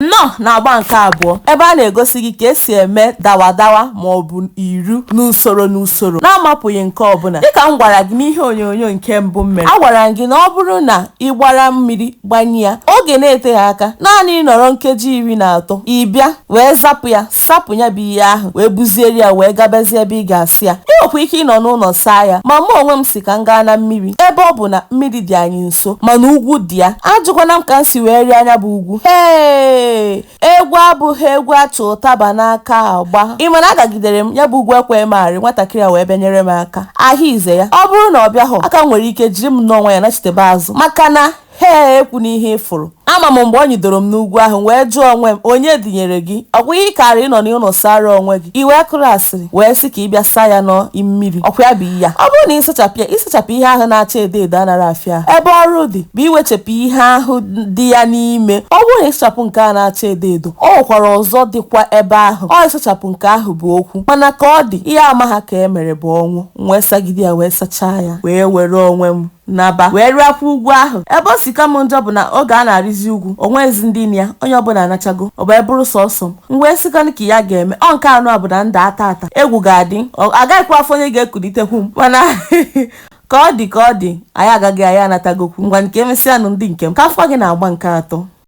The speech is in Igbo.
Nnọọ na-agba nke abụọ ebe a na-egosi gị ka esi eme dawadawa ma ọ bụ iru n'usoro n'usoro na-amapụghị nke ọbụla. Dịka m gwara gị n'ihe onyonyo nke mbụ m mere, agwara m gị na ọ bụrụ na ị gbara mmiri gbanye ya oge na-eteghị aka, naanị ịnọrọ nkeji 13, ị bịa wee zapụ ya, sapụ ya bụ ihe ahụ, wee buziere ya wee gabazie ebe ị ga-asị ya. Ị nwekwa ike ịnọ n'ụlọ saa ya, ma mụ onwe m si ka m gaa na mmiri ebe ọ bụ na mmiri dị anyị nso, mana ugwu dị ya. Ajụkwana m ka m si wee rịa anya bụ ugwu. Hee, egwu abụghị egwu achụ ụtaba n'aka agba. Ị ma na agagidere m ya bụ ugwu ekwe m arị, nwatakịrị a wee bịa nyere m aka. Ahụ ize ya, ọ bụrụ na ọ bịaghọ aka m nwere ike jiri m n'onwe ya nachitebe azụ, maka na hee, ekwu n'ihe ịfụrụ. Ama m mgbe ọ nyidoro m n'ugwu ahụ wee jụọ onwe m, onye dinyere gị ọkwa ihe karịrị ịnọ n'ụlọ sara onwe gị, i wee kụrụ asịrị wee sị ka ị bịa saa ya nọ mmiri. Ọkwa ya bụ ya, ọ bụrụ na ịsachapụ ya, ịsachapụ ihe ahụ na-acha edo edo anara afịa. Ebe ọrụ dị bụ iwechapụ ihe ahụ dị ya n'ime. Ọ bụrụ na ịsachapụ nke a na-acha edo edo, ọ nwekwara ọzọ dịkwa ebe ahụ. Ọ ịsachapụ nke ahụ bụ okwu, mana ka ọ dị ihe ama ha ka e mere bụ ọnwụ. M wee sagide ya, wee sachaa ya, wee were onwe m naba, wee rịakwa ugwu ahụ. Ebe o si ka m njọ bụ na oge a na-arịzi ugwu, onwezi ndị na ya, onye ọbụla anachago, ọ bụ bụrụ sọsọ m. M wee sịkwanụ ka ya ga-eme ọ nke anụ a bụ na nda ata ata egwu ga-adị, agaghịkwa afọ onye ga-ekulitekwu m. Mana ka ọ dị, ka ọ dị, anyị agaghị, anyị anatagokwu. Ngwa, nke emesịanụ, ndị nke m, ka afọ gị na-agba nke atọ.